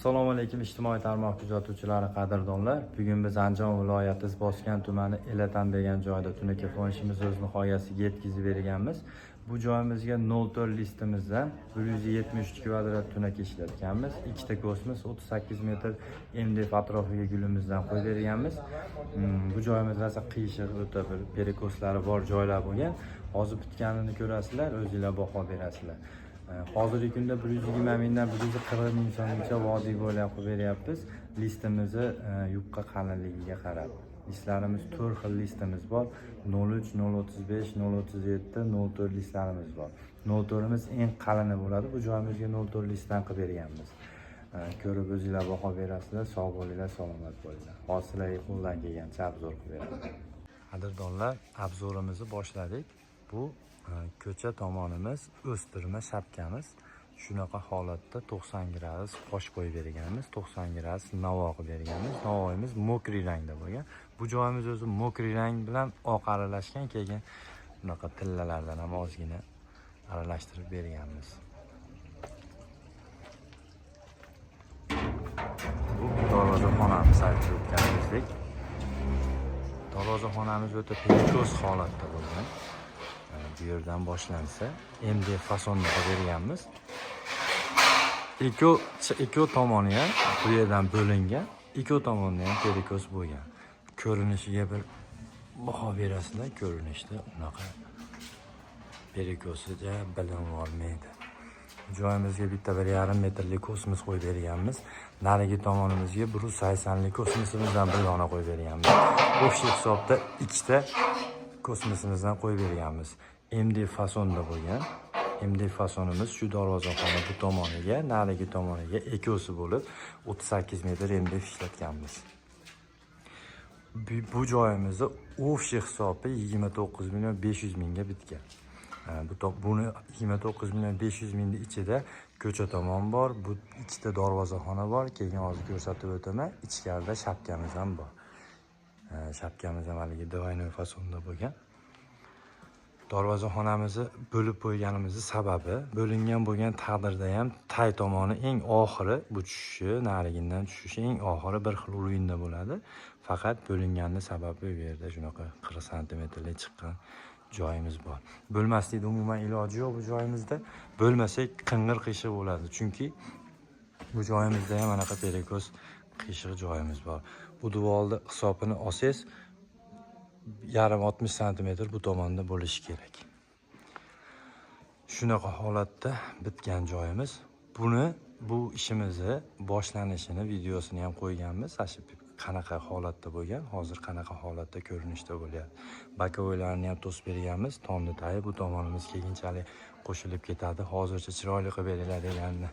Assalomu alaykum, ijtimoiy tarmoq kuzatuvchilari, qadrdonlar. Bugun biz Andijon viloyati Izboskan tumani Elatan degan joyda tunaka ishimizni o'z nihoyasiga yetkazib berganmiz. Bu joyimizga 04 listimizdan 173 kvadrat tunaka ishlatganmiz. Ikkita kosmos 38 metr MDF atrofiga gulimizdan qo'yib berganmiz. Bu joyimiz rosa qiyshiq, o'ta bir перекос lari bor joylar bo'lgan. Hozir bitganini ko'rasizlar, o'zinglar baho berasizlar. Hozirgi kunda 120 mingdan 140 ming so'mgacha vodiy bo'ylab qilib beryapmiz. Listimizni yupqa qalinligiga qarab. Listlarimiz 4 xil listimiz bor. 03, 035, 037, 04 listlarimiz bor. 04imiz eng qalini bo'ladi. Bu joyimizga 04 listdan qilib berganmiz. Ko'rib o'zinglar baho berasizlar. Sog' bo'linglar, salomat bo'linglar. Hozir sizlarga qo'ldan kelgancha обзор qilib beraman. Qadrdonlar, обзор imizni boshladik. Bu ko'cha tomonimiz, o'stirma shapkamiz. Shunaqa holatda 90 gradus qosh qo'yib berganmiz, 90 gradus navo qilib berganmiz. Navoimiz мокрый rangda bo'lgan. Bu joyimiz o'zi мокрый rang bilan oq aralashgan, keyin bunaqa tillalardan ham ozgina aralashtirib berganmiz. Bu darvozaxonamiz, aytib o'tganimizdek. Darvozaxonamiz o'ta перекос holatda bo'lgan. Bu yerdan boshlansa, MD fasonda qilib berganmiz. Ikki tomoni ham bu yerdan bo'lingan, ikki tomonda ham перекос bo'lgan. Ko'rinishiga bir baho berasizlar, ko'rinishda unaqa перекос ida bilinib olmaydi. Joyimizga bitta 1,5 metrlik kosmos qo'yib berganmiz. Narigi tomonimizga 180lik kosmosimizdan bir dona qo'yib berganmiz. Общий hisobda ikkita kosmosimizdan qo'yib berganmiz. MD fasonda bo'lgan. MD fasonimiz shu darvozaxona bu tomoniga, narigi tomoniga ekosi bo'lib 38 metr MDF ishlatganmiz. Bu joyimizni общий hisobi 29 million 500 mingga bitgan. Buni 29 million 500 mingni ichida ko'cha tomon bor, bu ikkita darvozaxona bor, keyin hozir ko'rsatib o'taman. Ichkarida shapkamiz ham bor. Shapkamiz ham haligi двойной fasonda bo'lgan. Darvozaxonamizni bo'lib qo'yganimizni sababi, bo'lingan bo'lgan taqdirda ham tay tomoni eng oxiri bu tushishi, narigindan tushishi eng oxiri bir xil уровень da bo'ladi. Faqat bo'linganni sababi bu yerda shunaqa 40 santimetrlik chiqqan joyimiz bor. Bo'lmaslikni umuman iloji yo'q bu joyimizda. Bo'lmasak qing'ir qiyshiq bo'ladi. Chunki bu joyimizda ham anaqa перекос qiyshiq joyimiz bor. Bu devorni hisobini olsangiz, yarim 60 santimetr bu tomonda bo'lishi kerak. Shunaqa holatda bitgan joyimiz. Buni, bu ishimizni boshlanishini videosini ham qo'yganmiz. Ana shu qanaqa holatda bo'lgan, hozir qanaqa holatda ko'rinishda bo'lyapti. Боковой larni ham to'sib berganmiz. Tomni tagi bu tomonimiz keyinchalik qo'shilib ketadi. Hozircha chiroyli qilib beringlar deganni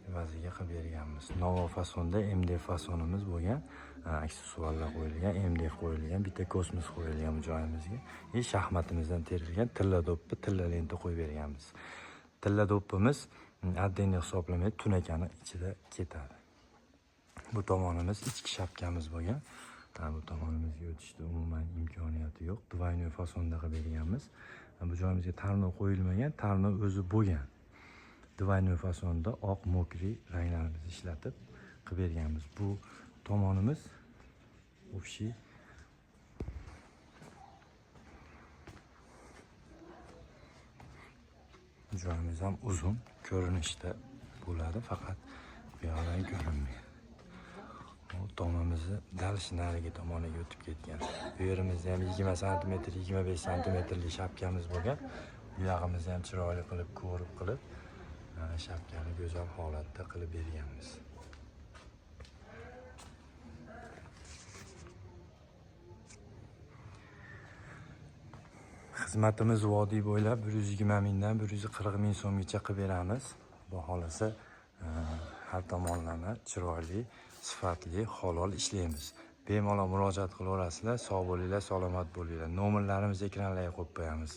evaziga qilib berganmiz. Novo fasonda MDF fasonimiz bo'lgan, aksessuarlar qo'yilgan, MDF qo'yilgan, bitta kosmos qo'yilgan bu joyimizga. И shaxmatimizdan terilgan tilla do'ppi, tilla lenta qo'yib berganmiz. Tilla do'ppimiz отдельно hisoblamaydi, tunakani ichida ketadi. Bu tomonimiz ichki shapkamiz bo'lgan. Bu tomonimizga o'tishda umuman imkoniyati yo'q. Двойной fasonda qilib berganmiz. Bu joyimizga tarnov qo'yilmagan, tarnov o'zi bo'lgan. Двойной fasonda oq мокрый ranglarimizni ishlatib qilib berganmiz. Bu tomonimiz общий joyimiz ham uzun ko'rinishda bo'ladi, faqat bu yoqdan ko'rinmaydi. Bu tomimizni дальше narigi tomoniga o'tib ketgan. Bu yerimizda ham 20 santimetr, 25 santimetrli shapkamiz bo'lgan. Bu yog'imizni ham chiroyli qilib, ko'rib qilib, shapkani go'zal holatda qilib berganmiz. Xizmatimiz vodiy bo'ylab 120 mingdan 140 ming so'mgacha qilib beramiz. Xudo xohlasa, har tomonlama chiroyli, sifatli, halol ishlaymiz. Bemalol murojaat qilaverasizlar. Sog' bo'linglar, salomat bo'linglar. Nomerlarimizni ekranlarga qo'yib qo'yamiz.